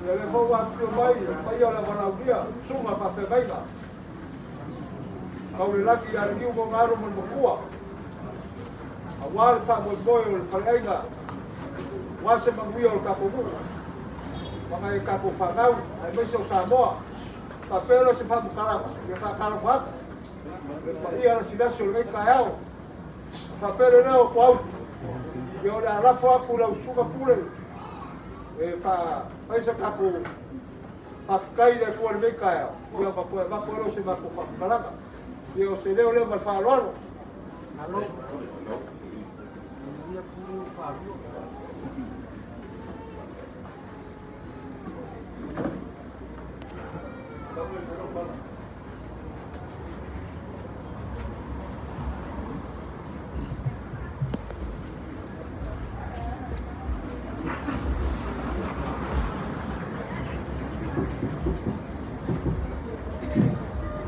Ia lea foi ua afifio mai le paia o le Avalaulia, Susuga Faafeagaiga, Tau le lagi ia Leniu ma ona alo ma le Matua, aua le faamoemoe o le faleaiga, aua se manuia o le tatou nuu, ma nai a tatou fanau, aemaise o Samoa. Faapea lea o se faamatalaga, ia faatalofa atu le paia lasilasi o lenei taeao. Faapea le leo o Tuaulu, ia o le a lafo atu i lau susuga Pule e fai se tatou faafetai i le Atua i lenei taeao, ia ma toe avatu ai lea o se matou faamatalaga. Ia o se leo lea ma le faaaloalo. Malo. Manuia Pule faalua.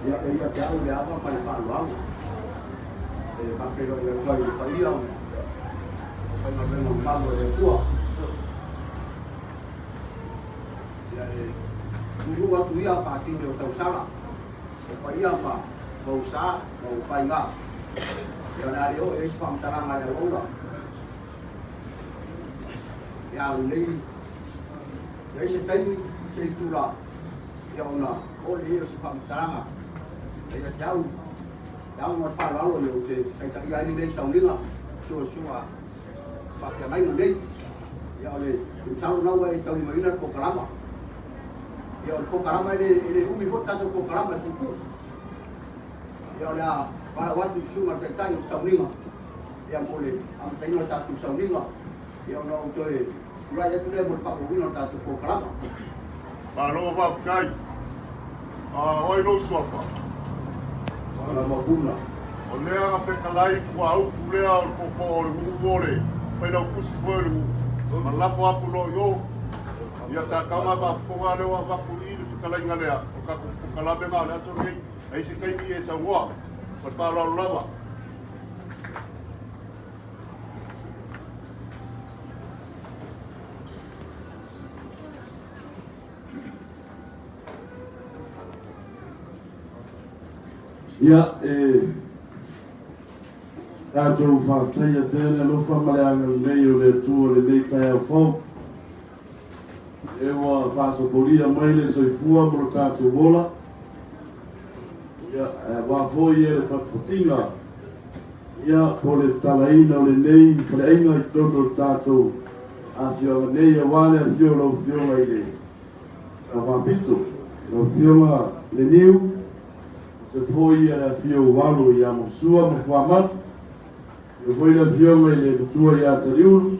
Ia, e ia te au le ava ma le faaaloalo e faafeiloai atu ai i le paia o faigaluega mamalu a le Atua. Ia, e nunuu atu ia faatini o tausala, o paia ma ou sa ma ou faiga. Ia, o le a le oo i ai se faamatalaga a le auauna. Ia, a lenei, i ai se taimi, se itula, ia ona oo lea i ai o se faamatalaga. E ia te au, le ava ma le faaaloalo ia ou te taitaia ai lenei sauniga, suasua faafeagaiga nei. Ia o le masalo lena ua e taulimaina le polokalama. Ia o le polokalama e le, e le umi foi le tatou polokalama e puupuu. Ia o le a valaau atu i le susuga i le Taitai o le sauniga ia mo le amataina o le tatou sauniga. Ia ona ou toe tulai atu lea mo le faaauauina o le tatou polokalama. Malo faafetai. O ai lou suafa? Lamapuna. O lea na fetalai puaaupu lea o le popo o le nuu o le failautusi foi o le nuu ma lafo atu loa i o. Ia sa tau na faafofoga lea ua avatu i le fetalaiga lea o le tatou polokalame na o le aso lenei. Ai se taimi e saunoa ma le faaaloalo lava. Ia, e tatou faafetaia pea le alofa ma le agalelei o le Atua i lenei taeao fou. E ua faasopolia mai le soifua ma lo tatou ola. Ia, aua foi e le patipatiga, ia, po le tatalaina o lenei faleaiga i totonu o le tatou afioaga nei, aua le afio o lau Afioga i le Sao Faapito, lau Afioga Leniu, se foi le afio o alo ia Mosua ma Fuamatu, afio foi le Afioga i le Matua ia Taliulu,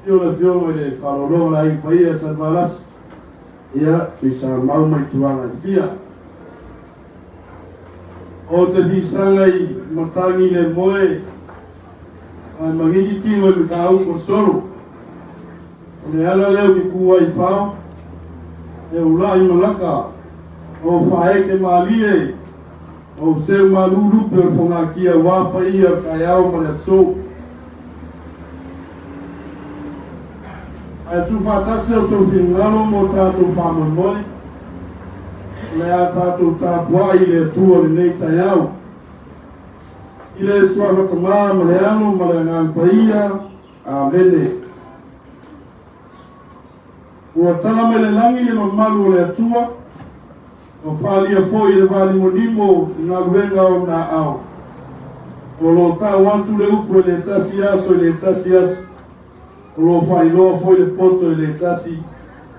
afio le Afioga i le Faalologa le Aiga Paia Salevalasi, ia, Tuisamau ma Ituaga e fia. O te fisaga i matagi le moe, ae magigi tino i mataupu o solo. O le ala lea ou te tu ai i fao, e ula'i malaka, o faaeke malie, o seu malu lupe o le fogatia aua paia o le taeao ma le aso. Ae tuufaatasi outou finagalo mo tatou faamoemoe, o le a tatou tapuai i le Atua i lenei taeao. I le Suafa Tama ma le Alo ma le Agaga Paia. Amene. Ua tala mai le lagi le mamalu o le Atua, ua faaalia foi e le vanimonimo i galuega o ona aao. O lo o tau atu le upu e le tasi aso i le tasi aso, o lo o faailoa foi le poto e le tasi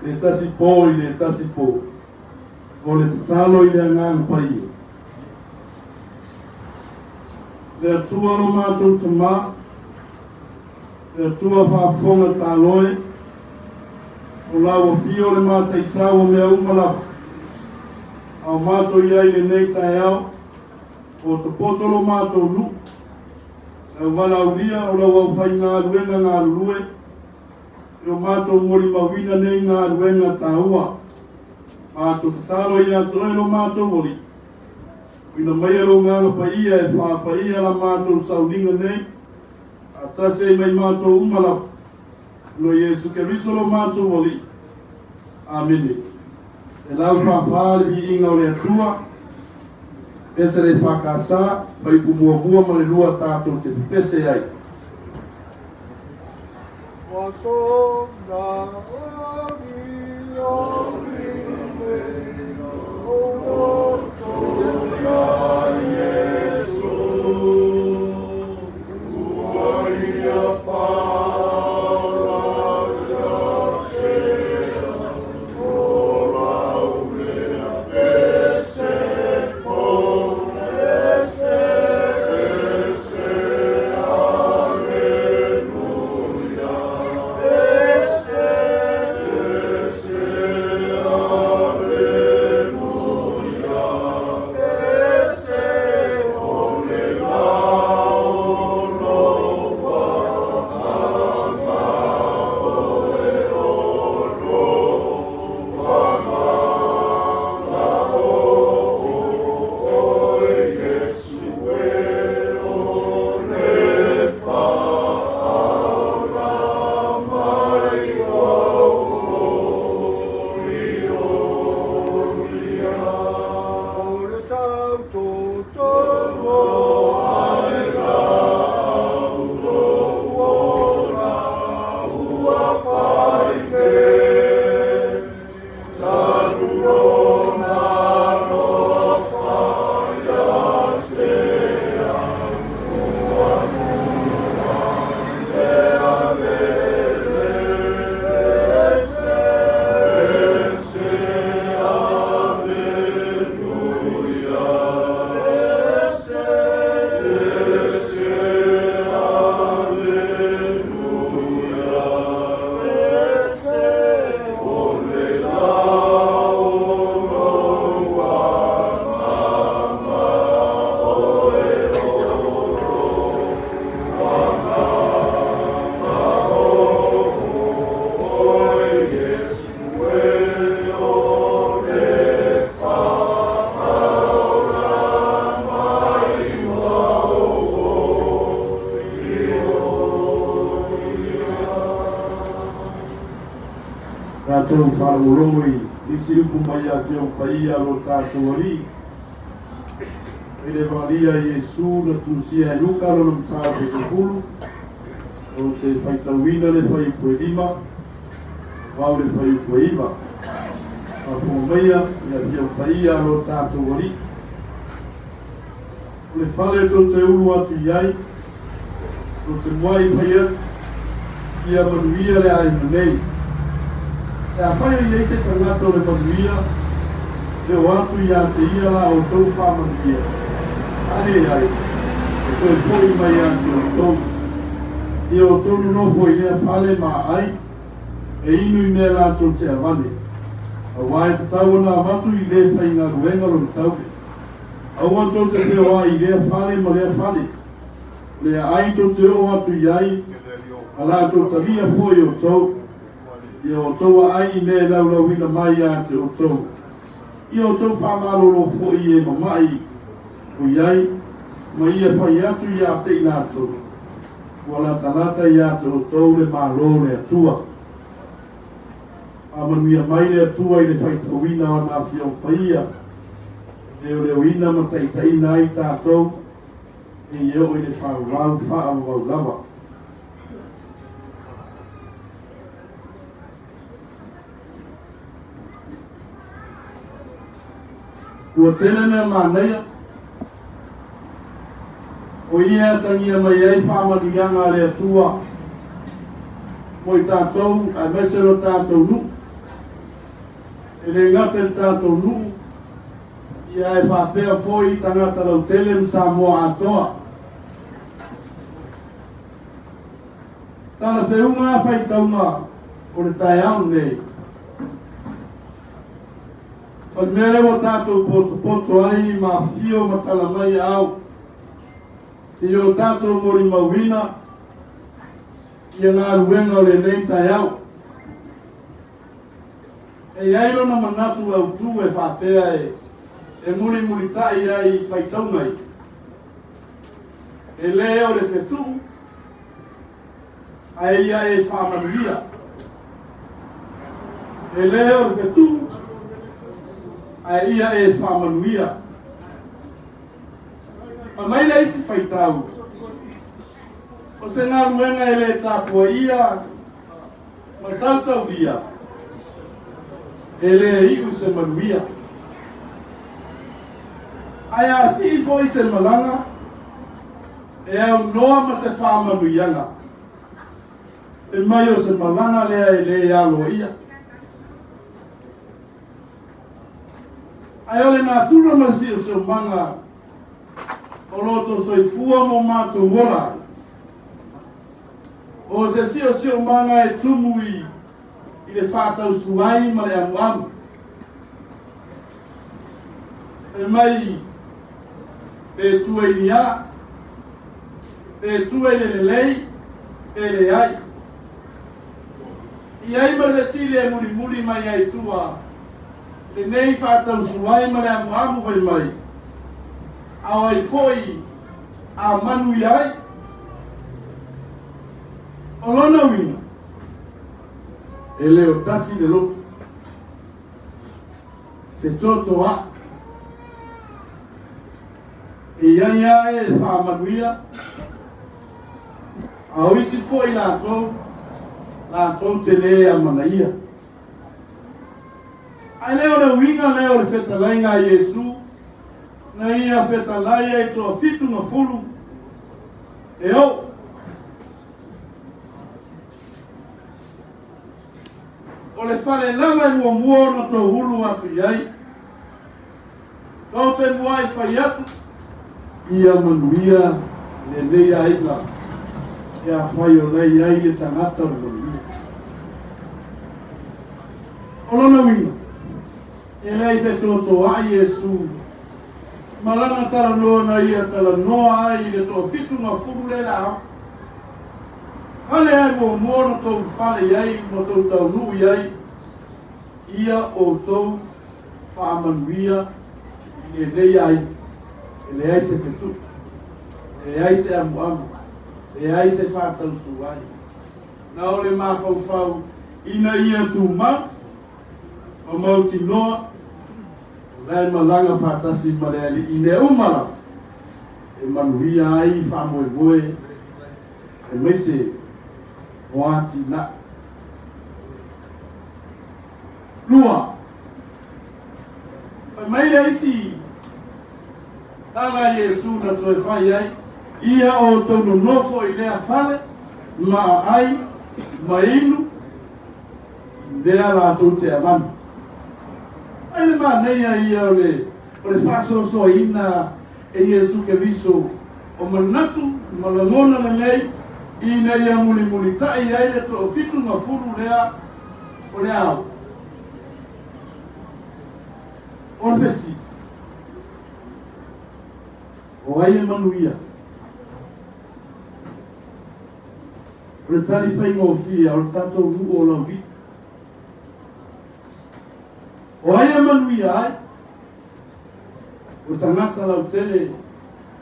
le tasi po i le tasi po. O le tatalo i le Agaga Paia. Le Atua lo matou Tama, Le Atua faafofoga taloe, o lau afio le mataisau o mea uma lava, a o matou i ai i lenei taeao, potopoto lo matou nuu, lau valaaulia o lau aufaigaluega galulue, i o matou molimauina nei galuega taua. Matou tatalo ia te oe lo matou Alii, tuuina maia lou Agaga Paia e faapaia la matou sauniga nei, faatasi ai mai matou uma lava, ona o Iesu Keriso lo matou Alii. Amene. E laufāfā le viiga o le Atua, pese le EFKS, fuaiupu muamua ma le lua tatou te pepese ai. Ua sola oli oli le o loto ia Iesu. Ua ia faaola ia te au, o lau lea pese fou. Ese, ese, Aleluia. Ese, ese, Aleluia. Ese, o le la o lou aga oe o lou agaga o oe Iesu e o le faaola mai au olioli O le tautotogo Ae laau lou ola ua fai nei, talu ona alofa ia te au, ua mua i le alele. Ese, ese, Aleluia. Ese, ese, Aleluia. Ese, o le la o lou agaga oe o lou agaga o oe Iesu e o le faaola mai au olioli. Tatou faalogologo i nisi upu mai Afioga Paia a lo tatou Alii i le Evalia a Iesu na tusia e Luka lona mataupu e 10, ou te faitauina le fuaiupu e 5, vau le fuaiupu e 9. Faafofoga maia i Afioga Paia a lo tatou Alii. O le fale tou te ulu atu i ai, tou te muai fai atu, Ia manuia le aiga nei. Pe afai o i ai se tagata o le manuia, e oo atu ia te ia la outou faamanuia, a leai, e toe foi mai ia te outou. Ia outou nonofo i lea fale ma aai, e inu i mea latou te avane, auā e tatau ona avatu i le faigaluega lona taule. Aua tou te feoai i lea fale ma lea fale, o le aai tou te oo atu i ai, a latou talia foi outou, ia outou aai i mea e laulauina mai ia te outou. Ia outou faamalolo foi i e mama'i o i ai, ma ia fai atu ia te i latou, Ua latalata ia te outou le Malo o le Atua. Faamanuia mai le Atua i le faitauina o ana Afioga Paia, leoleoina ma taitaiina ai tatou nei e oo i le faavavau faavavau lava. Ua tele mea manaia o ia e atagia mai ai faamanuiaga a le Atua mo i tatou aemaise lo tatou nuu. E le gata i le tatou nuu, ia ae faapea foi tagata lautele ma Samoa atoa. Talafeuga faitauga o le taeao lenei. O le mea lea ua tatou potopoto ai ma afifio ma tala mai aao i o tatou molimauina ia galuega o lenei taeao. E i ai lona manatu autu e faapea e mulimulitai ai i faitauga ia. E le o le fetuu, ae ia e faamanuia. E lē o le fetuʻu ae ia e faamanuia. Fai mai le isi faitau, O se galuega e lē tapuaia ma tautaulia, e lē iʻu se manuia. Ae a sii foi se malaga, e aunoa ma se faamanuiaga. Fai mai o se malaga lea e lē aloaia. Ae o le natura ma le siosiomaga o lo outou soifua ma o matou ola ai, o se siosiomaga e tumu i i le faatausuai ma le amuamu. Fai mai pe tua i ni a, pe tua i le lelei, pe leai. I ai ma le fesili e mulimuli mai ai tua lenei faatausuai ma le amuamu fai mai, A o ai foi a manuia ai? O lona uiga, e le o tasi le loto, fetotoaʻi. E i ai lava e faamanuia, a o isi foi latou, latou te lē amanaia. Ae le o le uiga lea o le fetalaiga a Iesu, na ia fetalai ai toafitu gafulu e oo. O le fale lava e muamua ona tou ulu atu i ai, Tou te muai fai atu, ia manuia lenei aiga pe afai o la e i ai le tagata o le manuia. O lona uiga, e leai fetotoaʻi Iesu ma lana talanoa na ia talanoa ai i le toafitugafulu lea laau. Fale ae muamua ona tou fale i ai ma tou taunuu i ai, ia outou faamanuia i lenei aiga, e leai se fetuʻu, leai se amuamu, leai se faatausuai. Na o le mafaufau ina ia tumau ma mautinoa o la e malaga faatasi ma le Alii i mea uma lava e manuia ai faamoemoe aemaise o atinae. Lua, fai mai le isi tala a Iesu na toe fai ai, Ia outou nonofo i lea fale, ma aai, ma inu, i mea latou te avanu. Ai le manaia ia o le, o le faasoasoaina e Iesu Keriso o manatu ma lagona lelei ina ia mulimulitai ai le toafitugafulu lea o le ao. O le fesili, O ai e manuia? O le tali faigofie, o le tatou nuu o Laulii. O ai e manuia ai? O tagata lautele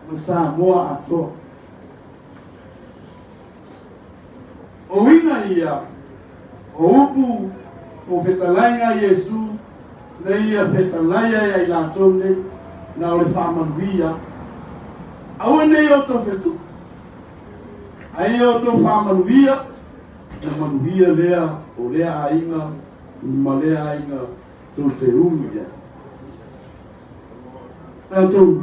ma Samoa atoa. O uiga ia o upu po o fetalaiga a Iesu na ia fetalai ai a i latou nei, na o le faamanuia. Aua nei outou fetuʻu, a ia outou faamanuia, ona manuia lea o lea aiga ma lea aiga tou te ulu i ai. Tatou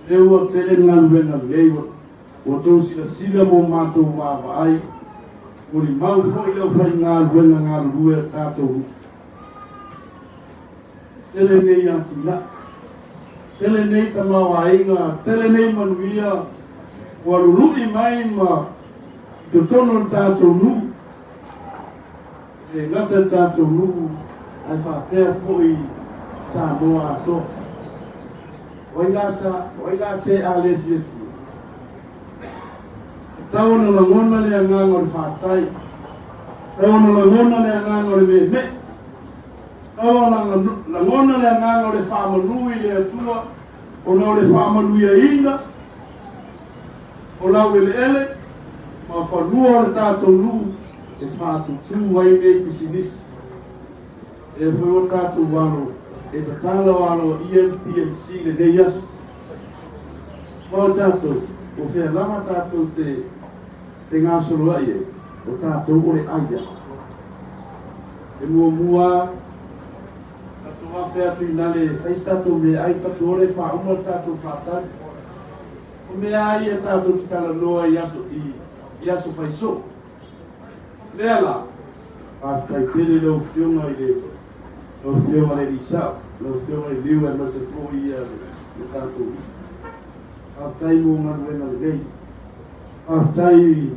Lea ua tele le galuega lelei ua outou silasila ma o matou vaavaai, molimau foi le aufaigaluega galulue a tatou nuu. Tele nei atinae, tele nei tamaoaiga, tele nei manuia ua lului mai ma i totonu o le tatou nuu, e le gata i le tatou nuu ae faapea foi Samoa atoa. O ai la sa, o ai la se a le fiafia? E tatau ona lagona le agaga o le faafetai. E tatau ona lagona le agaga o le meemee. E tatau ona lagona le agaga o le faamanu i le Atua ona o le faamanuiaina o laueleele ma fanua o le tatou nuu. e faatutū ai nei pisinisi. Lea foi ua tatou alo e tatala aloaia le PMC i lenei aso. Ma o tatou, o fea lava tatou te te gasoloai ai, o tatou o le ai lava. E muamua tatou afe atu i na le fai se tatou meaai, tatou o le faauma le tatou faatali. O mea a ia tatou te talanoa i aso i, i aso fai soo. Lea la, faafetai tele i lau Afioga i le lau Afioga i le Alii Sao, lau Afioga i Liu aemaise foi ia le tatou Faafetai mo galuega lelei. Faafetai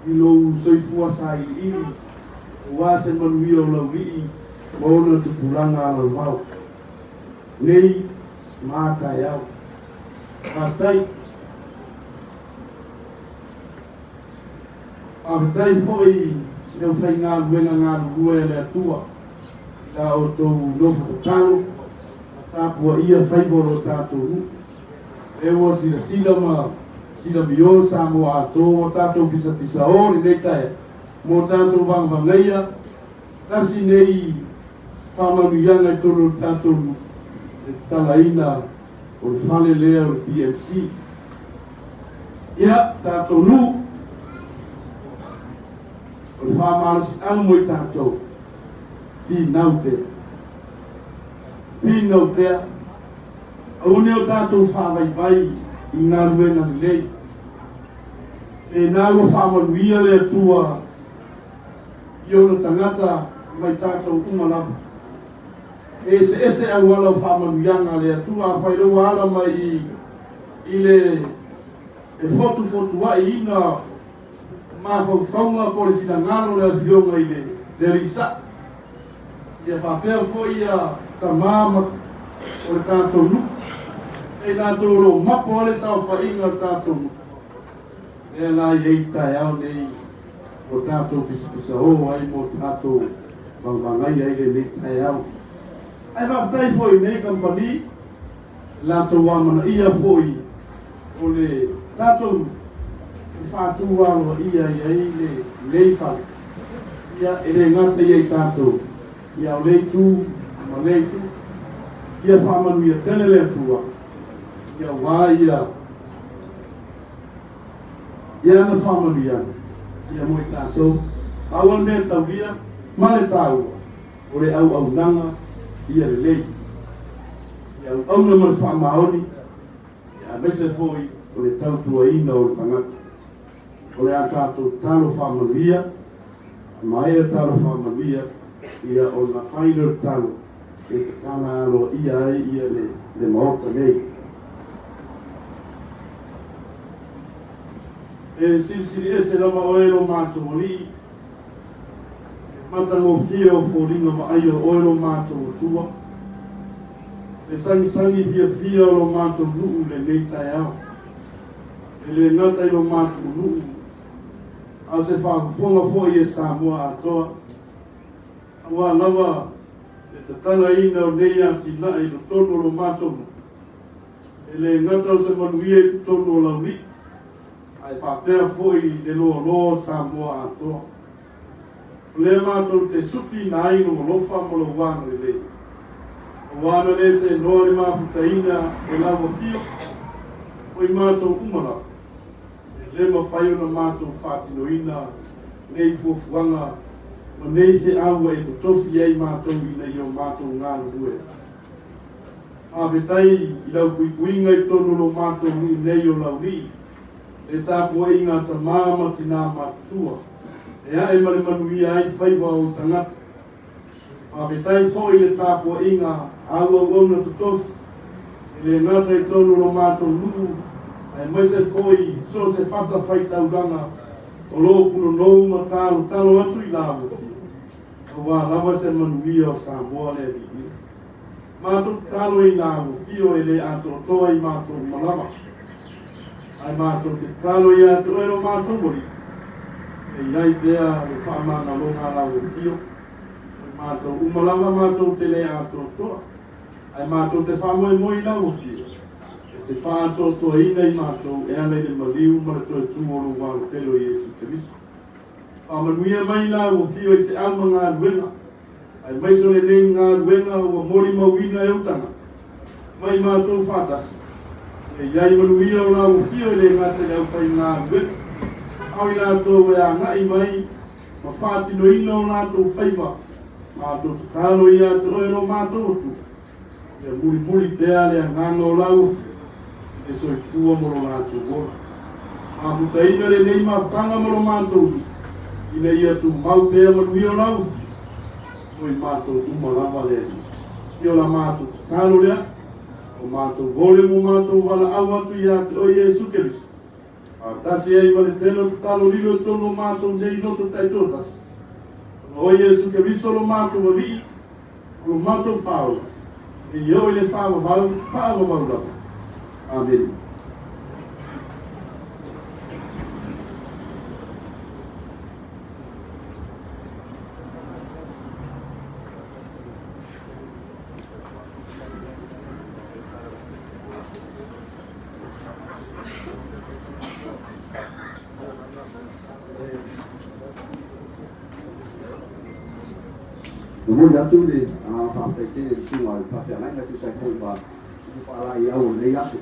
i lou soifua sailiili aua se manuia o Laulii ma ona tupulaga alalvao nei ma a taeao. Faafetai. Faafetai foi i le aufaigaluega galulue a le Atua i la outou nofo tatalo ma tapuaia faiva o lo tatou nuu. Lea ua silasila ma silamio Samoa atoa ua tatou pisapisao lenei taeao mo tatou vagavagaia tasi nei faamanuiaga i totonu o le tatou nuu, le tatalaina o le fale lea o le PMC. Ia, tatou nuu, o le faamalosiau mo i tatou, finau pea. Finau pea. Aua ne o tatou faavaivai i galuega lelei. Pēnā ua faamanuia le Atua i ona tagata mai tatou uma lava. E eseese auala o faamanuiaga a le Atua, afai loa ua ala mai i, i le e fotufotuaʻiina o mafaufauga po o le finagalo o le Afioga i le, le Alii Saʻo. Ia faapea foi ia tamā ma o le tatou nuu, e i latou o lo o mapo ai le saofaiga o le tatou nuu. Lea la e i ai le taeao nei ua tatou pisapisao ai ma o tatou vagavagai ai lenei taeao. Ae faafetai foi i nei kamupani, le latou amanaia foi o le tatou nuu e faatu aloaia ai ai lenei fale. Ia, e le gata ia i tatou, ia o lea itu ma lea itu. Ia faamanuia tele le Atua, ia aua ia Ia ana faamanuiaga, ia mo i tatou. Pau le mea taulia ma le taua, o le auaunaga ia lelei. Le auauna ma le faamaoni, aemaise foi o le tautuaina o le tagata. O le a tatou tatalo faamanuia, a maea tatalo faamanuia, ia ona fai lea o le tatalo e tatala aloaia ai ia le, le Maota nei. E silisili ese lava oe lo matou Alii, e matagofie o foliga vaaia o oe lo matou Atua, le sagisagi fiafia o lo matou nuu lenei taeao. E le gata i lo matou nuu, a o se faafofoga foi e Samoa atoa, aua lava le tatalaina o nei atinae i totonu o lo matou nuu. E le gata o se manuia i totonu o Laulii, ae faapea foi i le loaloa o Samoa atoa. O lea matou te sufiina ai lou alofa ma lou agalelei, aua na le seenoa le mafutaina e lau afio, o i matou uma lava, e le mafai ona matou faatinoina nei fuafuaga ma nei feau ua e totofi ai matou ina ia o matou galulue ai. Faafetai i lau puipuiga i totonu o lo matou nuu nei o Laulii, le tapuaiga a tamā ma tinā matutua, e ae ma le manuia ai faiva o ou tagata. Faafetai foi i le tapuaiga a au auauna totofi, e le gata i totonu o lo matou nuu, aemaise foi so o se fatafaitaulaga o lo o punonou ma talotalo atu i la ua aua lava se manuia o Samoa le Alii. Matou tatalo i la ua fio e le atoatoa i matou uma lava. Ae matou te tatalo ia te oe lo matou Alii, e i ai pea le faamagaloga a la ua fio. O i matou uma lava matou te le atoatoa, ae matou te faamoemoe i la ua fio, e te faaatoatoaina i matou e ala i le maliu ma le toe tu o lou Alo pele o Iesu Keriso. Faamanuia mai la ua fio i feau ma galuega, aemaise o lenei galuega ua molimauina e ou tagata ma i matou faatasi, ia i ai manuia o la ua fio e le gata i le aufaigaluega, a o i latou e agai mai ma faatinoina o latou faiva. Matou tatalo ia te oe lo matou Atua, ia mulimuli pea le agaga o la ua fio e soifua mo lo latou ola. Mafutaina lenei mafutaga ma lo matou nuu, ina ia tumau pea manuia o la ua fio mo i matou uma lava le Alii. Ia o la matou tatalo lea, o matou ole mo matou valaau atu ia te oe Iesu Keriso, faatasi ai ma le tele o tatalo lilo i totonu o matou nei loto taitoatasi. Ona o Iesu Keriso lo matou Alii, o lo matou Faaola, e oo i le faavavau, faavavau lava. Amene. Momoli atu le agaga faafetai tele i le susuga i le faafeagaiga e tusa ai foi ma upu faalaeiau o lenei aso.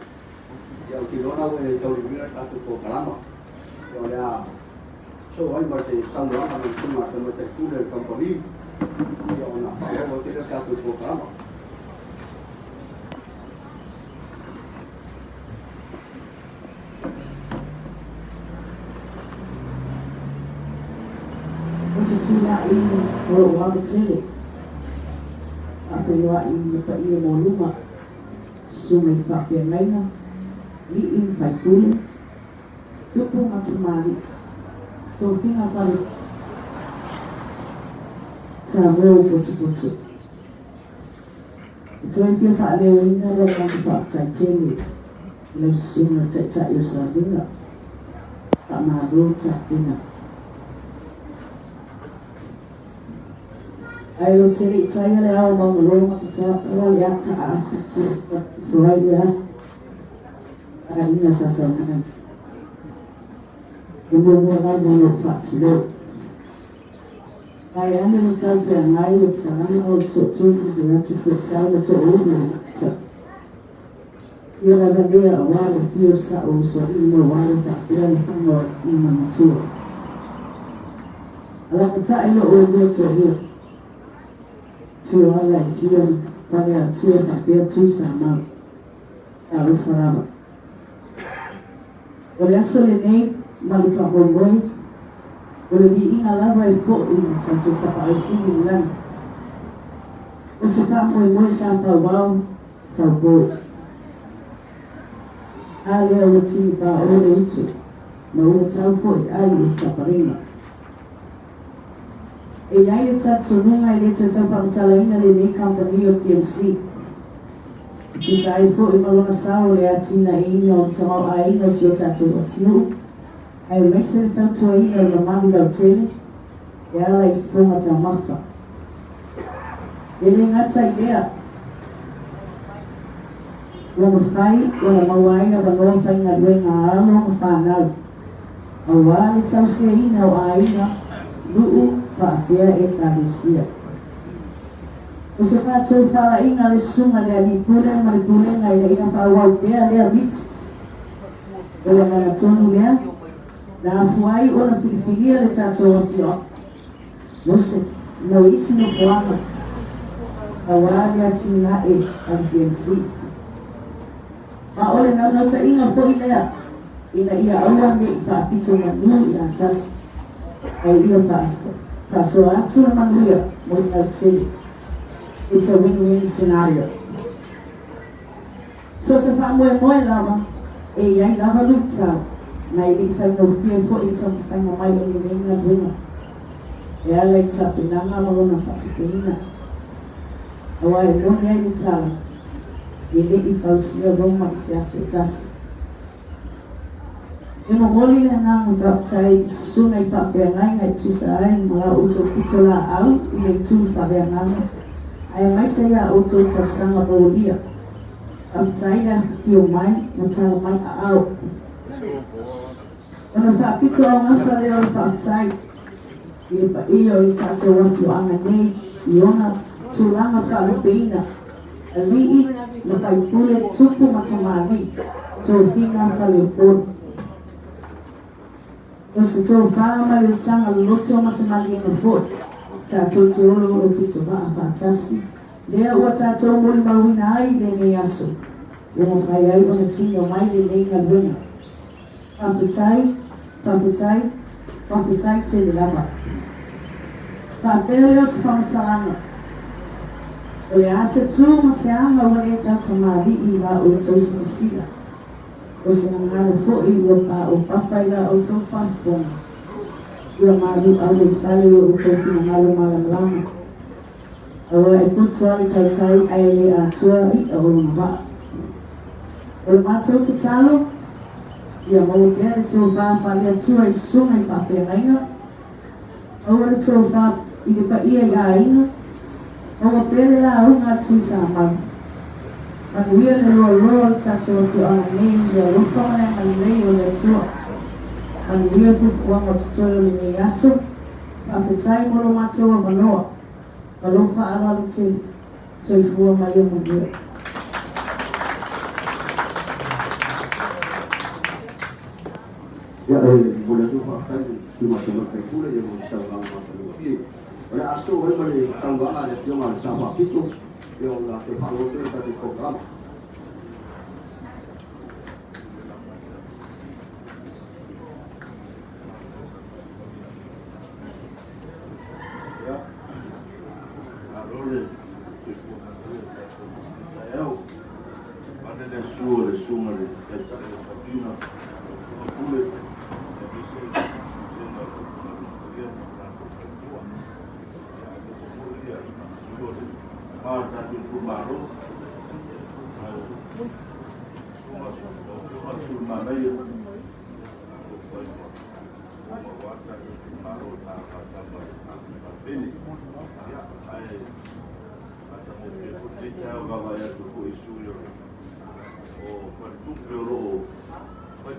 Ia ou te iloa la ua e taulimaina le tatou polokalama. Ia o le a soo ai ma se saunoaga a le susuga i le Tamaitai Pule o le Kamupani, ia ona faaauau atu lea o le tatou polokalama. Ou te tulai ma lou ava tele, faafeiloai i le paia maualuga, susuga i faafeagaiga, alii ma faipule, tupu ma tamalii, tofiga fale Samoa ua potopoto. E toe fia faaleoina le agaga faafetai tele i lau susuga le Taitai o Salega. Faamalo tapena. Ae ou te le i taia le ao maugalo ma tatala le ata a afu ai le aso aiga sa sau mai. E muamua lava lou faatulou. Vae ane le tau feagai o talaga o le sootonu le atu fuaisau le tooulu o mata. Ia lava lea aua le afio o sa'o usoalii aua le faapea le faga o aiga matua. Alalatai lo oulua toalua. Tuala e fia ma Faleatua faapea Tuisamau. Talofa lava. O le aso lenei ma le faamoemoe, o le viiga lava e fo'i i le tatou Tapaau Sili i le lagi. O se faamoemoe sa fauao, faupo. A lea ua tinipaʻo le utu ma ua tau fo'i ai o le sapaliga. E i ai le talitonuga e le toe tau faamatalaina lenei kamupani o le DMC. E tusa ai foi ma lona sao o le atinaeina o le tamaoaiga o si o tatou atunuu, aemaise le tautuaina o le mamalu lautele e ala i fofoga taumafa. E le gata i lea, ua mafai ona maua ai avanoa faigaluega a alo ma fanau, aua le tausiaina o aiga, nuu faapea Ekalesia. O se matou faalaina le susuga i le Alii Pule ma le Pulega ina ia faaauau pea lea miti. O le agaga tonu lea na afua ai ona filifilia le tatou afioaga mo se mo isi nofoaga aua le atinae a le DMC. Ma o le naunautaiga foi lea ina ia aua ne i faapito manu ia tasi, ae ia faasoa atu le manuia mo le lautele. It's a win-win scenario. So se faamoemoe lava, e i ai lava luitau, ma e le i faigofie foi le taumafaiga mai o lenei galuega e ala i tapenaga ma lona faatupeina. Aua e moni ai le tala, e le i fausia Roma i se aso e tasi. E momoli le agaga faafetai i susuga i faafeagaiga e tusa ai ma la outou pitolaau i le itu faaleagaga, aemaise ia outou tausaga molia. Faafetai le afifio mai ma tala mai aao. Ona faapito augafa lea o le faafetai. I le paia o le tatou afioaga nei i ona tulaga faalupeina, alii ma faipule, tupu ma tamalii, tofiga faleupolu. O se tofa ma le utaga loloto ma se maliega foi tatou te oloolo pitovaa faatasi, lea ua tatou molimauina ai i lenei aso, ua mafai ai ona tino mai lenei galuega. Faafetai, faafetai, faafetai tele lava. Faapea lea o se faamatalaga, o le a se tu ma se aga ua le tautamalii i la outou silasila, o se gagana foi ua paopapa i la outou faafofoga, ia malu ave i fale i o outou finagalo malamalama, aua e poto lava le tautai ae le atoa i'a o lona vaa. O le matou tatalo, ia maua pea le tofa faale-Atua i susuga i faafeagaiga, maua le tofa i le paia i aiga, maua pea le lauga a Tuisamau. Manuia le loaloa o le tatou afioaga nei i le alofa ma le agalelei o le Atua. Manuia fuafuaga o totoe o lenei aso. Faafetai mo lo matou avanoa. Ma lou faaaloalo tele. Soifua ma ia manuia. Ia, e momoli atu le faafetai i le Susuga i le Tamaitai Pule mo le saunoaga matagofie. O le a sosoo ai ma le saunoaga a le Afioga i le Sao Faapito, ia ona toe faaauau atu lea o le tatou polokalame. Ia, malo le soifua manuia i le tatou taeao. Vaeane le susu o le Susuga i le Taitai o le Tapuaiga, lau Afioga Pule, aemaise le Pulega o le Galuega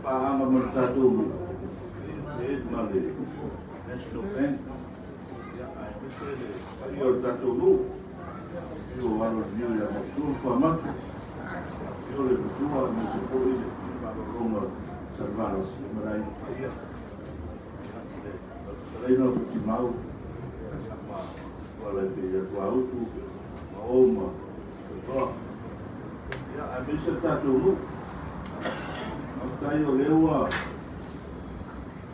Paia ma le tatou faletua. Ia, aemaise foi le susu o le Tama o le tatou itumalo, lau Afioga Sulamanaia, Salevalasi ma le Aiga Paia, le Fetalaiga o Timau, ma Tuala e pei ia Tuautu, ma o ma Toa. Ia, aemaise le tatou nuu. Faafetai o lea ua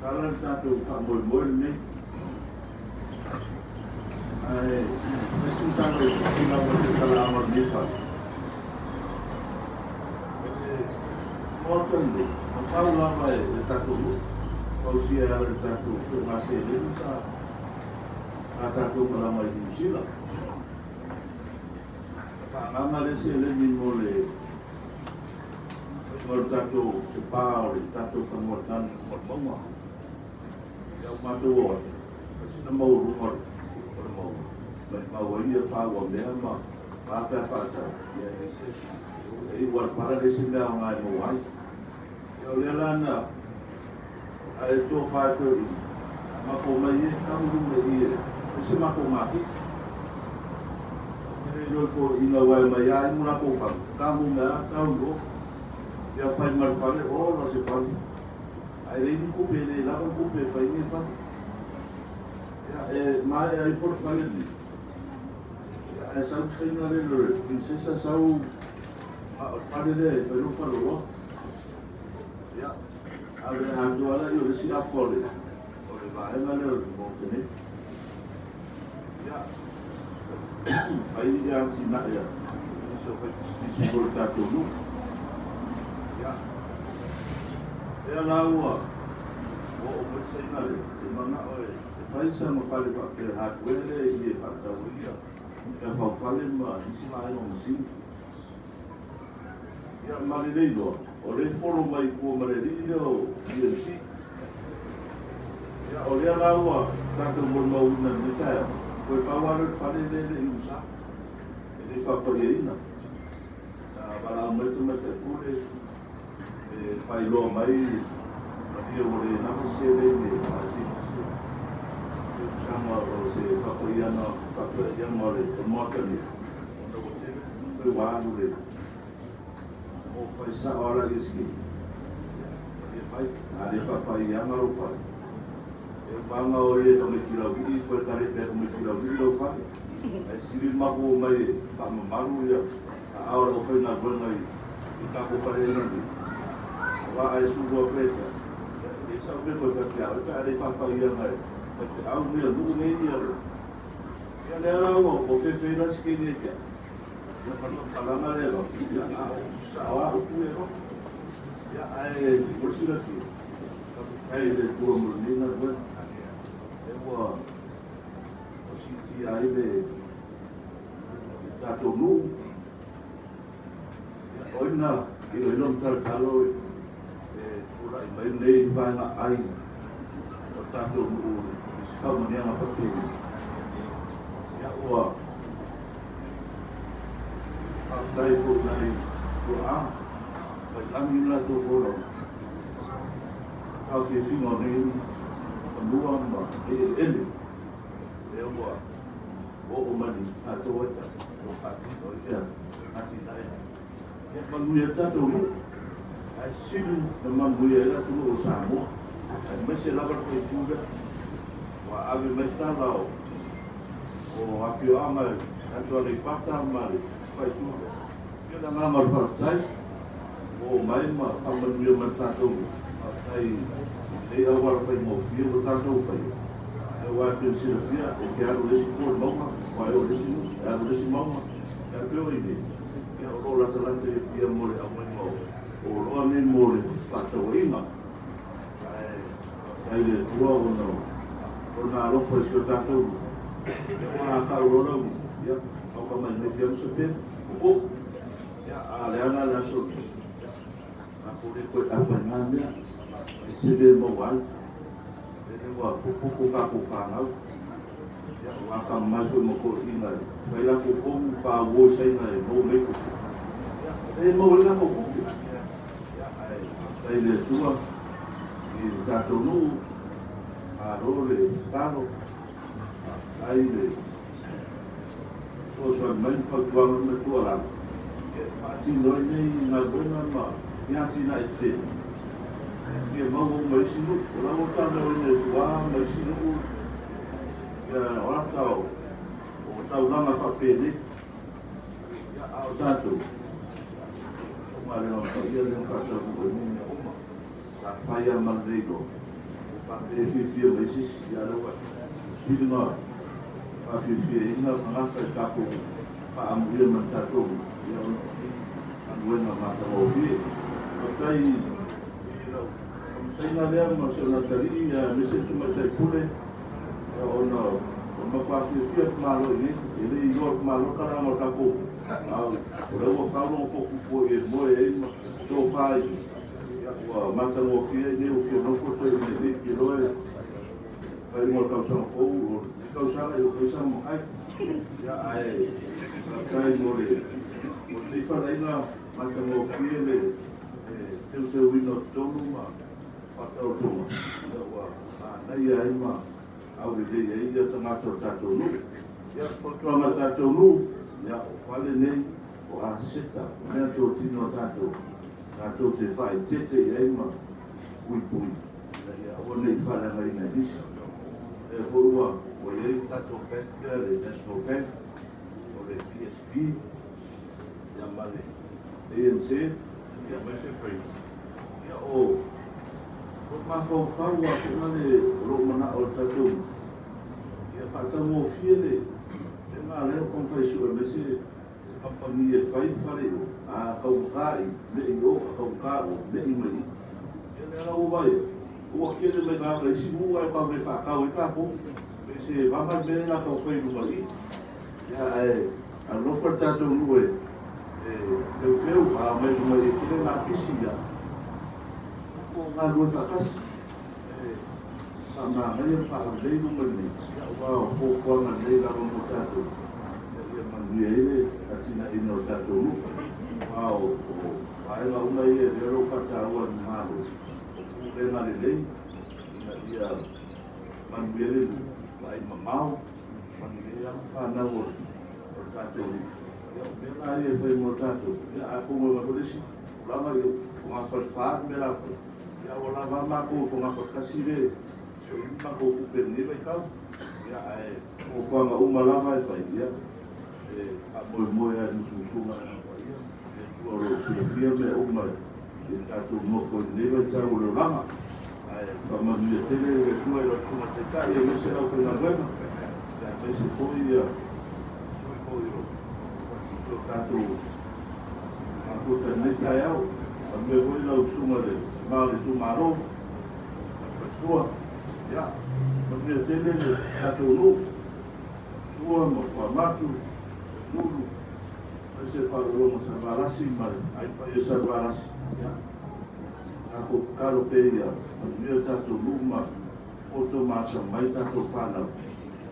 tala le tatou faamoemoe lenei. Ae, fai se tala itiiti lava i le talaaga o lenei fale. Maota lenei, na pau lava e le tatou nuu, fausia e ala i le tatou suega seleni sa a tatou malaga i Niu Sila. Na faaagaaga lea seleni mo le faiga o le tatou sepa o le tatou fanua tane ma le mauga. Ia ua matou o atu, fai sina maualuga o le mauga, maimau ai ia pau a mea ma a pe a faatau, ia e iu lava i le pala leai se mea aoga e maua ai. Ia o lea la na ae tofa e toeaina, matou omai e talu luma i i e fai se matou maketi. Ou te le iloa i toeaiina aua e omai lava inu latou fale, tagu mai lava tau i o. Ia fai ma le fale, ola se fale. Ae leai ni tupe, e le lava ni tupe e fai ai nei fale. Ia, e maea ifo le fale lenei, ia, ae sau le faiga lea o le Princesa sau a o le fale lea e fai loa faleoloa. Ia, a o le atoa la o le isi afa o le vaega lea o le Maota nei. Ia, fai ia atinae a nisi o fai pisinisi mo le tatou nuu. Ia, lea la ua oo mai le faiga lea, e manao e fai sana fale faapea hardware lea i e faatau ai ia mea faufale ma nisi vaega o masini. Ia, ma le iloa, o lea e folo mai i tua ma le alii lea o EMC. Ia, o lea la ua tatou molimauina i lenei taeao, toe pau lava lea o le fale lea e le i umusa, e le i faapaiaina. Na valaau mai le tamaitai pule e faailoa mai malie ua le nafa se seleni e faatino. amataga o se faapaiaga faapaiaga o le Maota nei, ona ua tele tupe ua alu le o fai sao ala i SK. Ia mai, a le faapaiaga lou fale. E maga o ia tamaiti laulii, koe tale pea tamaiti laulii lau fale. Ae sili le matou omai e faamamalu ia aao o le aufaigaluega i tatou faleaiga nei. Aua a e sulu atu e te, e sau mea koe fai te au, pe a le faapaiaga e faifeau nei a nuu nei ia le. Ia lea la ua o fefe la si keini e te. Ia ma le faamatalaga lea e avatu, ia a o sao lava upu ia e avatu. Ia ae mo le silafia, faafetai i le Atua mo lenei galuega. E ua siitia ai le tatou nuu. O ai na iloilo ma talotalo e tulai mai lenei vaega ai o le tatou nuu i se faamanuiaga faapeni. Ia ua faafetai foi i nai tuaa failangi le latou folauga. Taofiafiga o nei fanua ma nei eleele lea ua oo mai i tatou ai o faatino ai le atinae. Ia manuia le tatou nuu, ae sili na manuia ai le atunuu o Samoa, aemaise lava le faitū lea. Ua ave mai tala o afioaga atu Aleipata ma le faitū lea. Ia le agaga o le faafetai, ua oo mai ma faamanuia mai le tatou nuu. Faafetai i lenei auala faigofie ua tatou faia. Aua e pei ona silafia, e te alu i le isi itu o le mauga, faatoa e oo i le isi nuu, e alu i le isi mauga, e pei o i nei, ia o lo o latalata i Apia mo le aumaiga o oloa nei mo le faatauaiga. Ae faafetai i le Atua ona o Lona alofa i si o tatou nuu. Ia ua a tau loa lau nuu, ia, maoka mai nei fia ma se peni, o, ia, a o le aga le aso lenei, ia, tatou le toe apa i na mea, e tele maua ai. Lele ua popoto tatou fanau, ia, ua atamamai foi ma toeaiina e fai latou pomu, fauo i Saina e maua mai tupe. Ia, o lea e maua ai latou tupe. Ia, ae faafetai i le Atua i le tatou nuu, malo le tatalo, faafetai le fesoasoani mai ma fautuaga ma le tuualalo e faatino ai nei galuega ma ni atinae tetele e fia maua uma e isi nuu. O la ua talanoaina e tua ma isi nuu ia o ata o taulaga faapenei, ia, a o tatou, o galuega paia lea na faataunuu ai nei mea uma. Sa fai lava ma lenei loa, ua faapea e fiafia mai se isi, ia lea ua pili na faafiafiaina tagata i tatou faaamuia ma le tatou, ia ona o ni galuega matagofie. Faafetai i lau taumafaiga lea ma si ona atalii aemaise le tamaitai pule, ia ona o le matua fiafia le tamaloa i nei, e le i iloa e le tamaloa le talaga o le tatou, a o lea ua fau lona potu foi e moe ai ma tofa i Ia, ua matagofie i inei ua fia nofo le toeaina i inei, ou te iloa e faaiuga o le tausaga fou, o lenei tausaga ua fai sana matai. Ia, ae faafetai mo le mo lenei faleaiga matagofie le teuteuina o totonu ma faataotoga, ia ua manaia ai ma aulelei ai ia tagata o le tatou nuu. Ia, fautuaga a le tatou nuu, ia, o fale nei, o aseta, o meatotino a tatou, tatou te faaeteete i ai ma puipui ina ia aua ne i faaleagaina e nisi. O lea foi ua i ai le tatou bank lea, le National Bank, o le PSB, ia ma le ANZ, ia ma le Friends. Ia o mafaufau lava foi na le o lou manao o le tatou ia faataugofie le na lea o taumafai e sue mai se kamupani e fai le fale i o, a taugata i, me'i i o, a taugata o, me'i mai i. Ia lea la ua vaai atu, ua tele mai tagata isi nuu ae tau le faatau ai tatou. Pei se vaga le mea lea o le a taumafai i luga i i. Ia ae alofa le tatou nuu e teuteu, a omai i luga i e tele na pisi ia. O galulue faatasi, e faamanaia ma faalelei luga i nei, aua o fuafuaga lelei lava mo tatou, ina ia manuia ai le atinaeina o le tatou nuu. Aua o vaega uma ia lea o lo o faataua e le Malo, o pulega lelei ina ia manuia le nuu. Vaai mamao ma lenei lava fanau o le tatou nuu. Ia o mea la ia e fai mo tatou, ia atonu e avatu le isi tulaga i fogafale fa le mea la fai, ia ua lava a matou i fogafale tasi le soili matou tupe i lenei vaitau. Ia ae fuafuaga uma lava e fai, ia e faamoemoe lava i le musumusuga a le Agaga Paia, le Atua o lo o silafia mea uma i le tatou nofo i lenei vaitau o le olaga. Ae faamanuia tele le Atua i lau Susuga i le Taitai aemaise le aufaigaluega, aemaise foi sui foi o lo tatou mafuta i lenei taeao. Faamanuia foi lau Susuga i le Tama o le itumalo, le faletua. Ia, manuia tele le tatou nuu, Sua ma Fuamatu, Lulu, aemaise le faaaloaloga o Salevalasi ma le Aiga Paia o Salevalasi. Ia, tatou tatalo pea ia manuia le tatou nuu ma poto ma atamamai tatou fanau,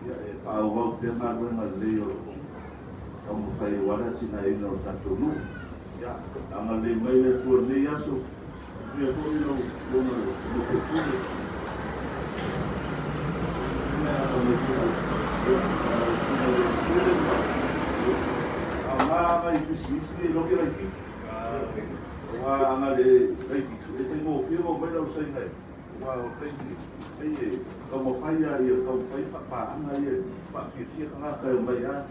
ia e faaauau pea galuega lelei o lo o taumafai aua le atinaeina o le tatou nuu. Ia, agalelei mai le Atua i lenei aso, manuia foi lau Afioga i le Sui Faipule. Ia, atamai foi, ia, lau Susuga i le Pule ma, ia, aoga agai pisinisi nei logi laitiiti. Aua a na le laitiiti, e faigofie ona omai lau saina e, aua o le taimi pei e taumafai lava ia taumafai faapaaga ia e faafiafia tagata e omai lava,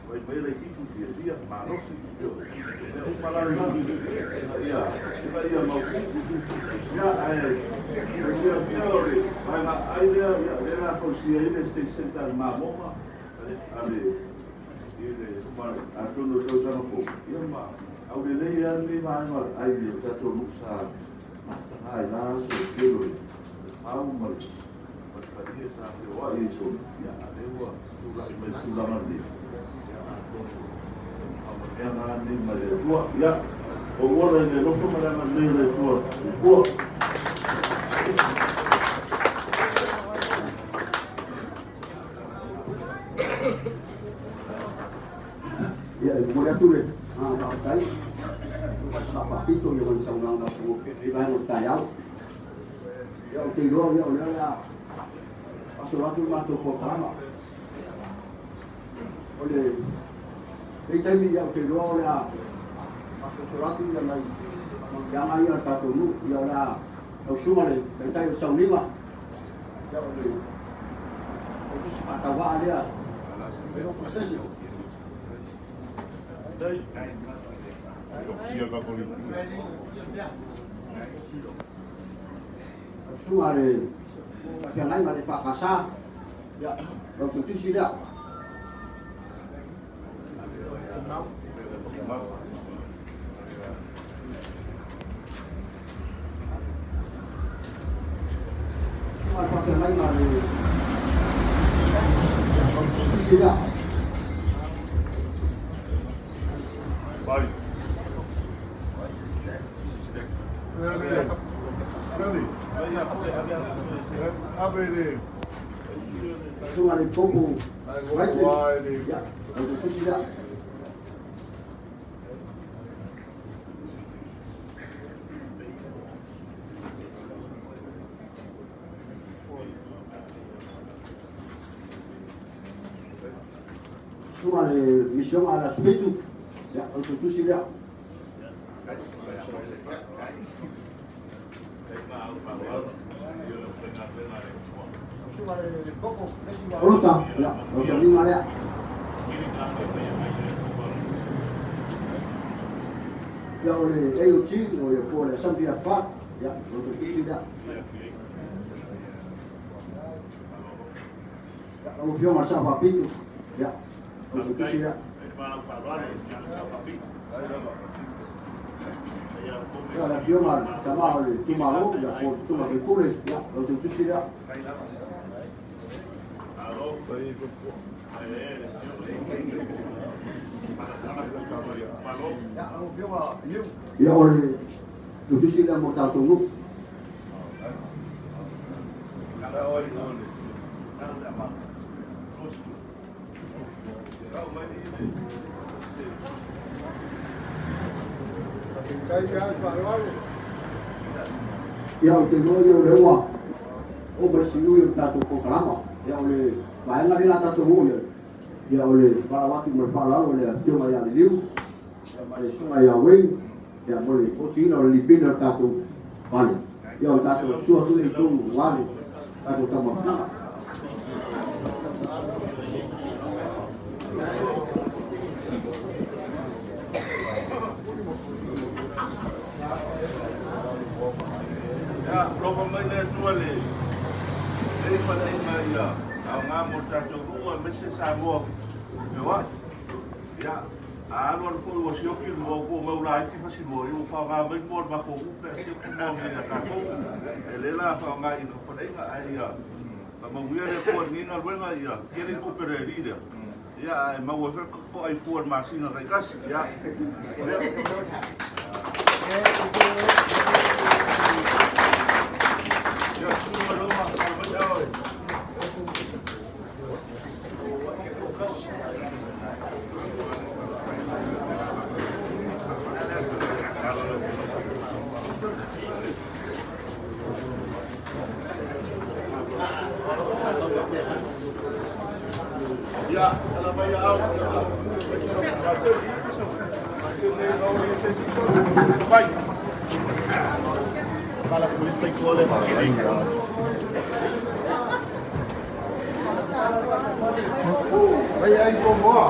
fai mai laitiiti fiafia, malosi, ioe, mea uma la na, ina ia mautu. Ia, ae mo le silafia o le vaega aai lea, ia, lea o le a fausia ai le State Centre a le Mamoga, a le i le atonu o le tausaga fou, ia ma aulelei ai lenei vaega o le ai o le tatou nuu sa mataga i la aso i le tele o le fau ma le palie sa feoai ai solo, ia a lea ua tulai mai le tulaga lenei, ia atonu o faamanuiaga lava nei mai le Atua. Ia, ou ola i le alofa ma le agalelei o le Atua. Soifua. Ia, e momoli atu le agaga faafetai i le Sao Faapito ia ma le saunoaga matagofie i lenei vaega o le taeao. Ia, ou te iloa ia o lea o le a faasolo atu le matou polokalama. O lenei taimi ia ou te iloa o le a faasolosolo atu ia nai faamanuiaga ia a le tatou nuu. Ia o le a lau susuga le taitai o le sauniga ia o le tusi faatauvaa lea Tesi. Lau susuga le faafeagai ma le EFKS, ia, lau tusi lea. Susuga le Popo Vaite, ia, lau tusi lea. Susuga le misiona a le Aso Fitu, ia, o le tusi lea. Olota, ia, lau sauniga lea. Ia, o le AOG, o le po o le Assembly of God, ia, lau tusi lea. Ia, lau Afioga i le Sao Faapito, ia, lau tusi lea. Ia, le Afioga i le Tama o le Itumalo, ia, po o le Susuga Faipule, ia, lau tusi lea. Ia, o le tusi lea mo tatou nuu. Ia, ou te iloa ia o lea ua oo mai le siui o le tatou polokalama. Ia, o le Vaega lea o le a tatou oo i ai, ia o le valaau atu ma le faaaloalo i le Afioga ia Liliu ma le Susuga ia Wayne, ia mo le otiina o le lipina o le tatou fale, ia o le tatou sua atu i totonu aua le tatou taumafataga. Ia, alofa mai le Atua i lenei faleaiga ia aoga mo le tatou nuu aemaise Samoa feoai. Ia, a alu alu foi ua sioki le moa, ua mau laiti fasilua, ia ua faaaoga mai moa o le matou nuu pe a sioki moa nei a tatou. E lea la faaaoga i le faleaiga, ae ia faamanuia le Atua i lenei galuega, ia tele ni tupe a le alii lea. Ia, ae maua ai foi le toai fua i le masina taitasi. Ia, ia, sui mai loma, mai oe. Ia, ala mai au. Vai. Vai ai ko moa.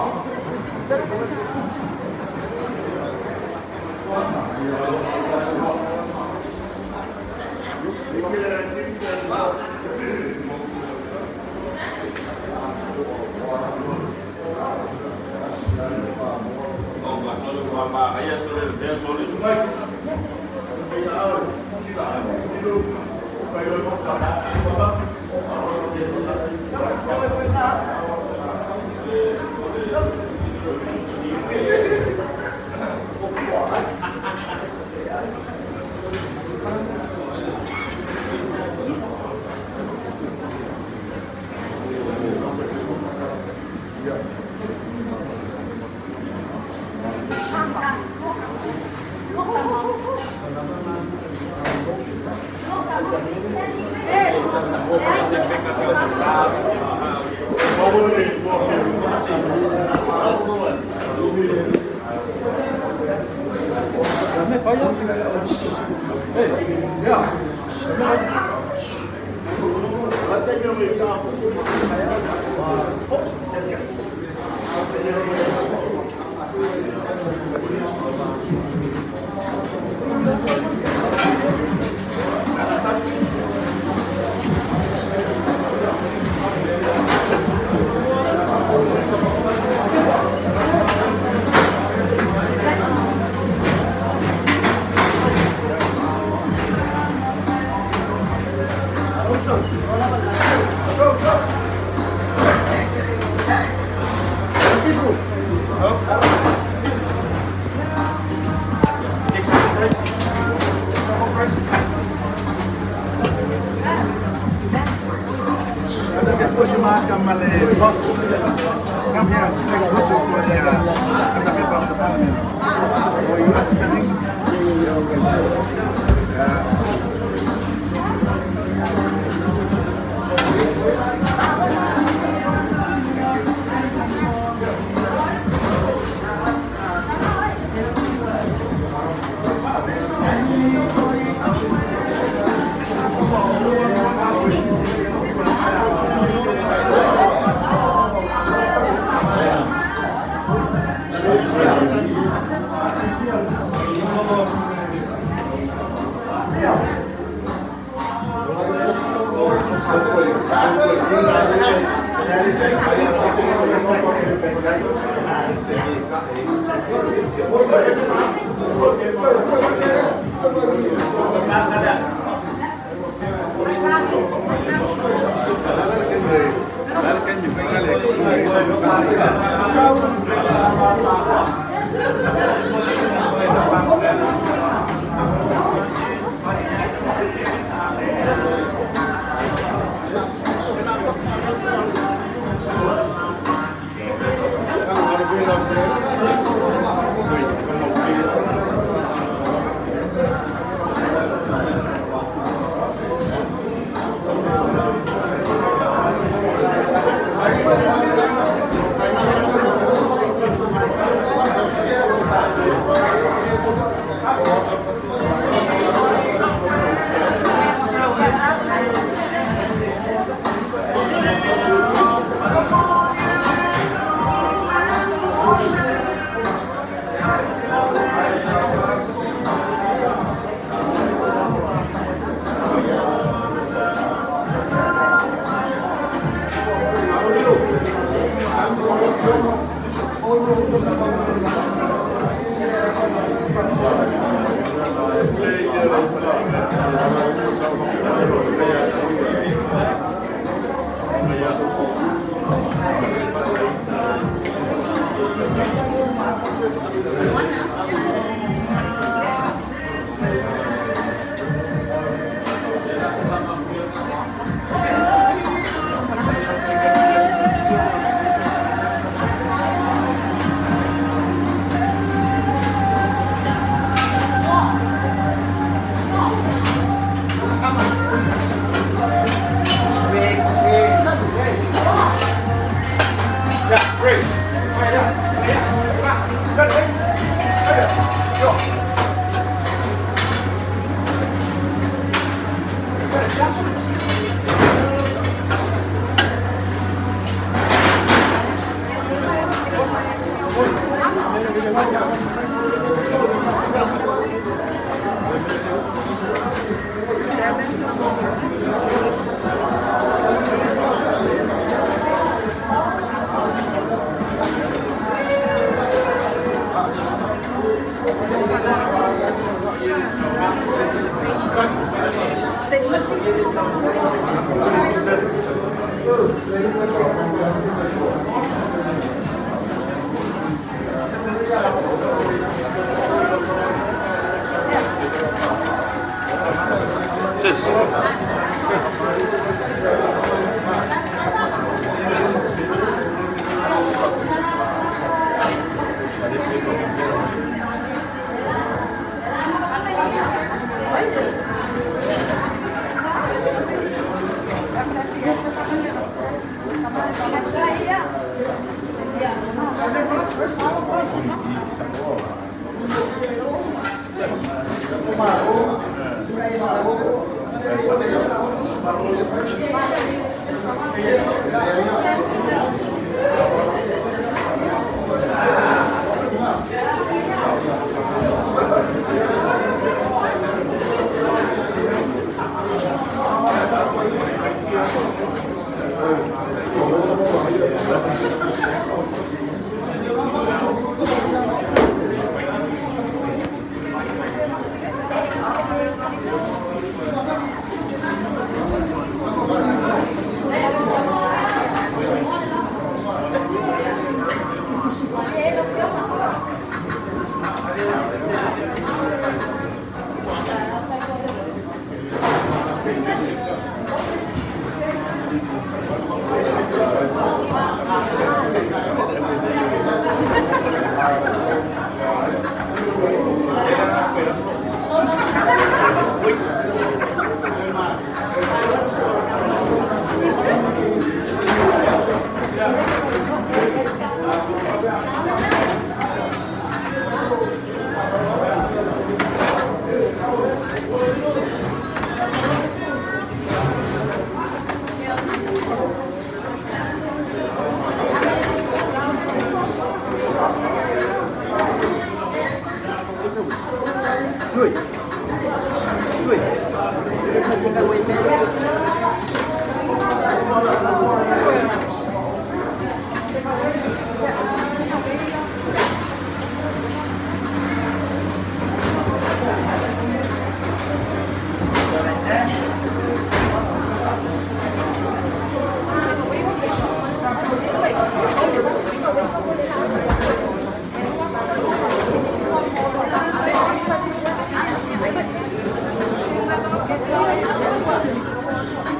Thank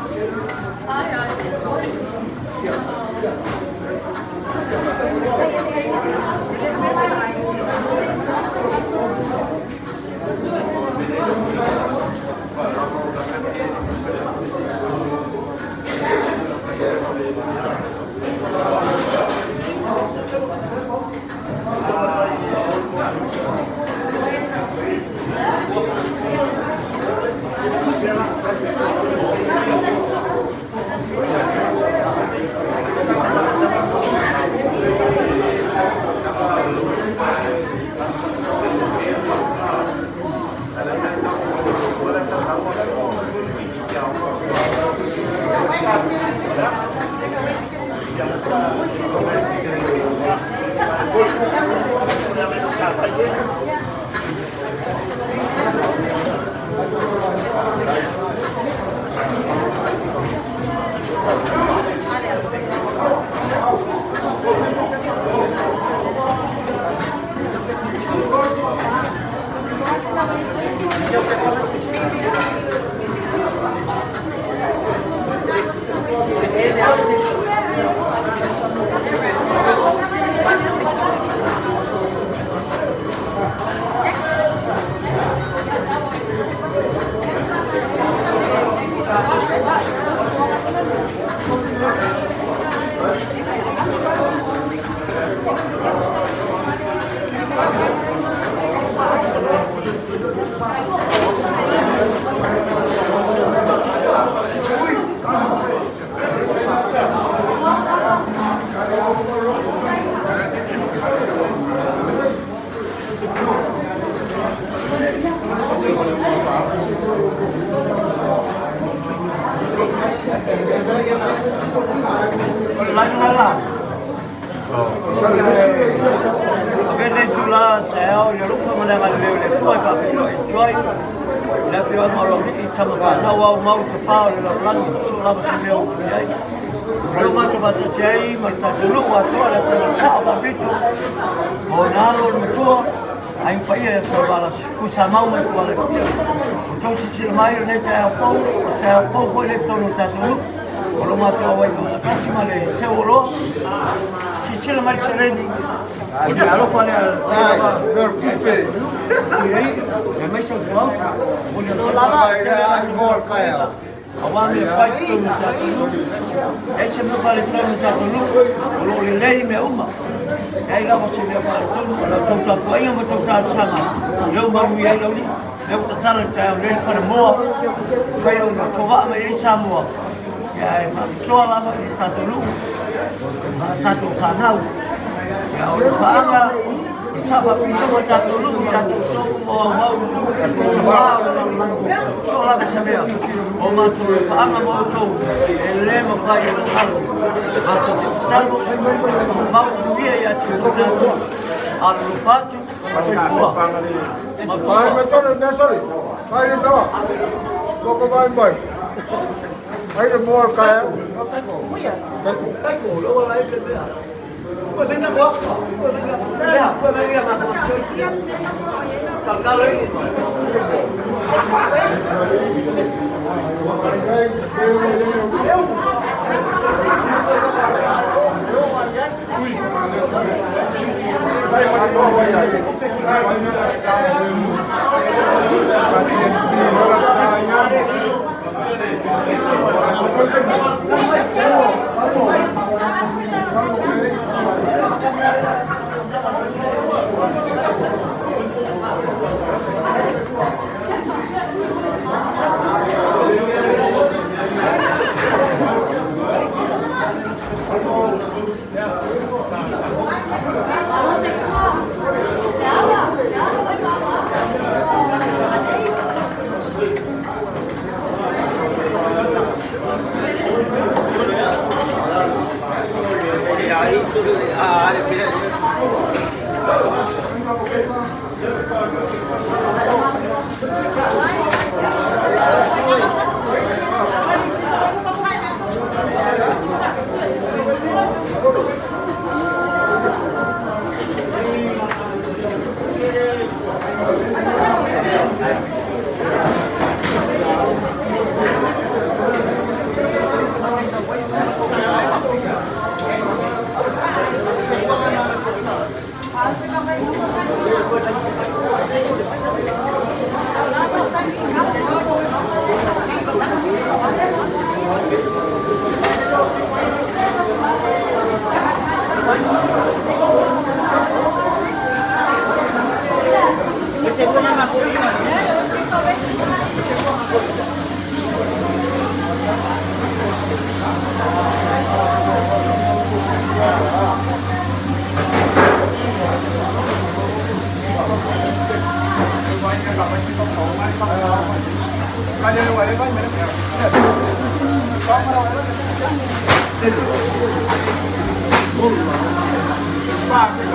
Thank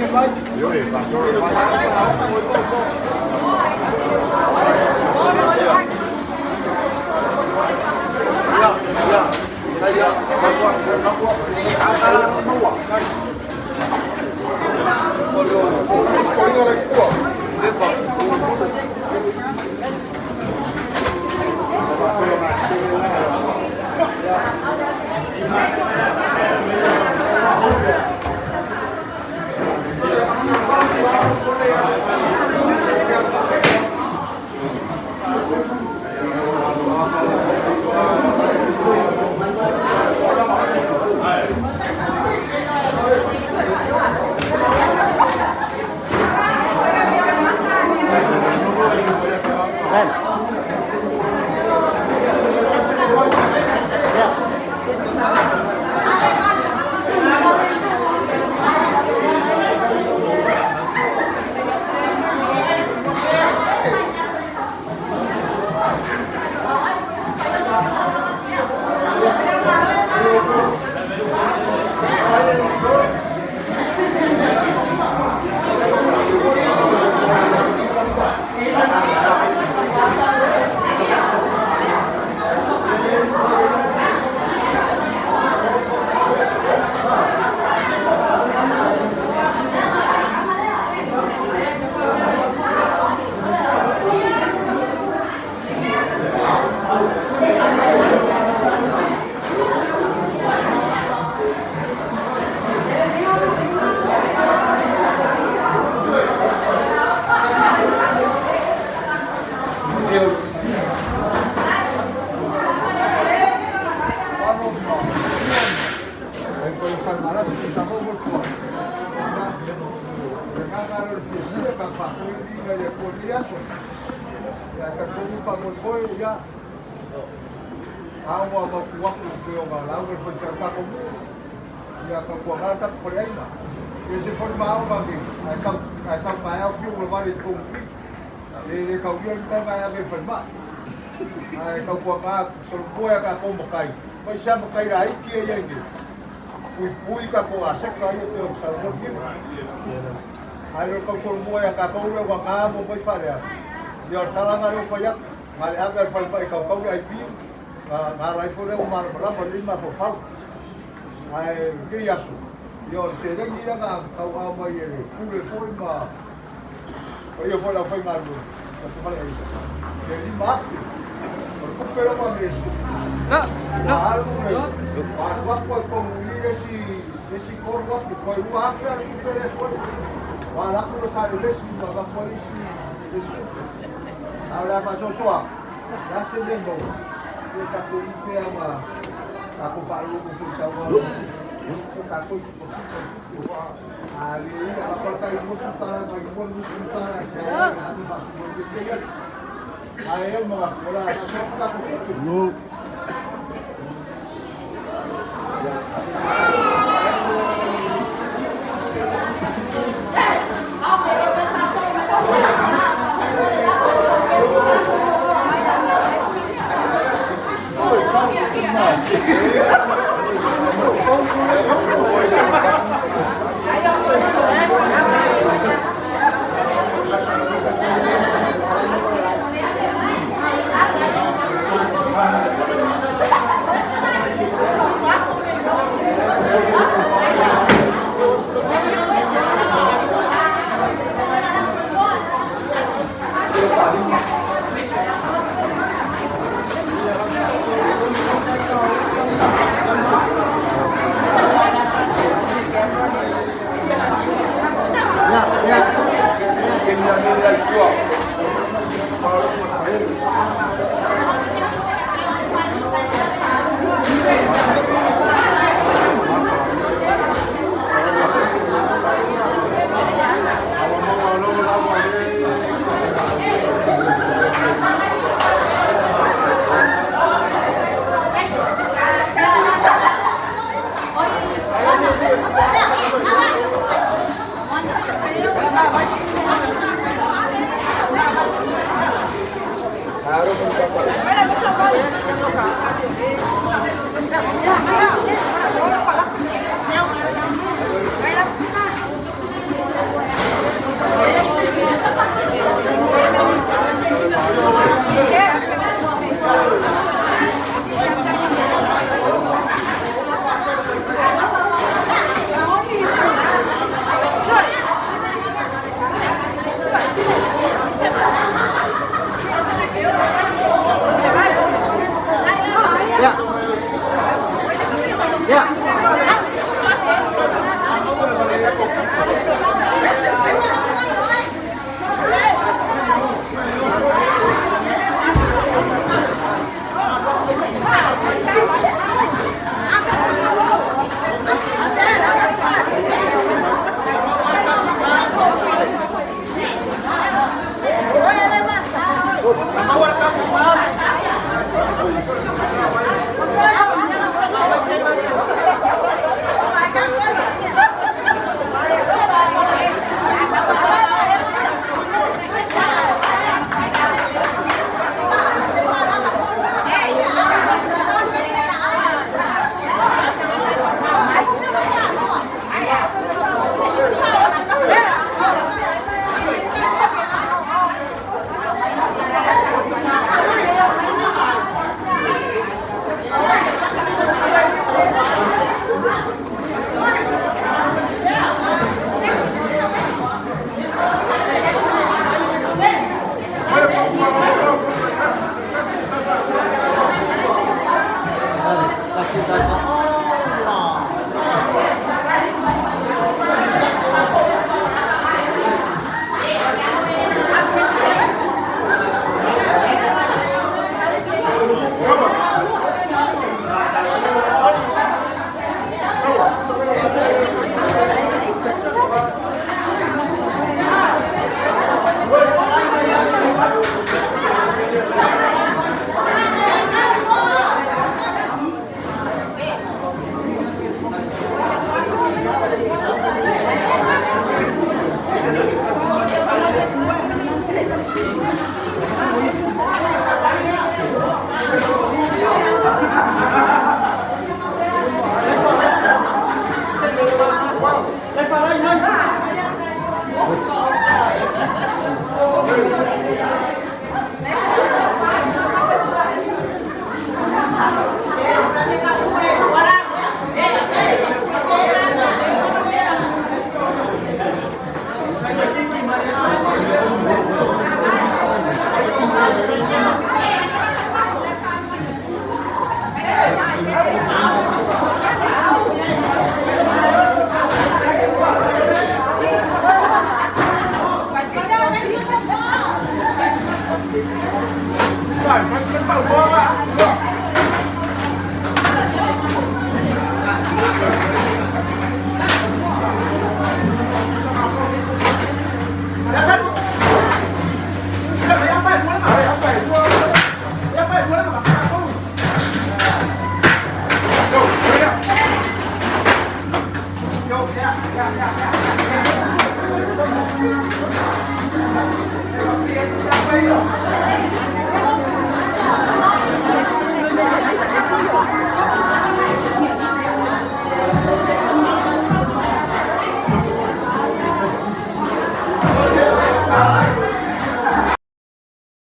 Thank you.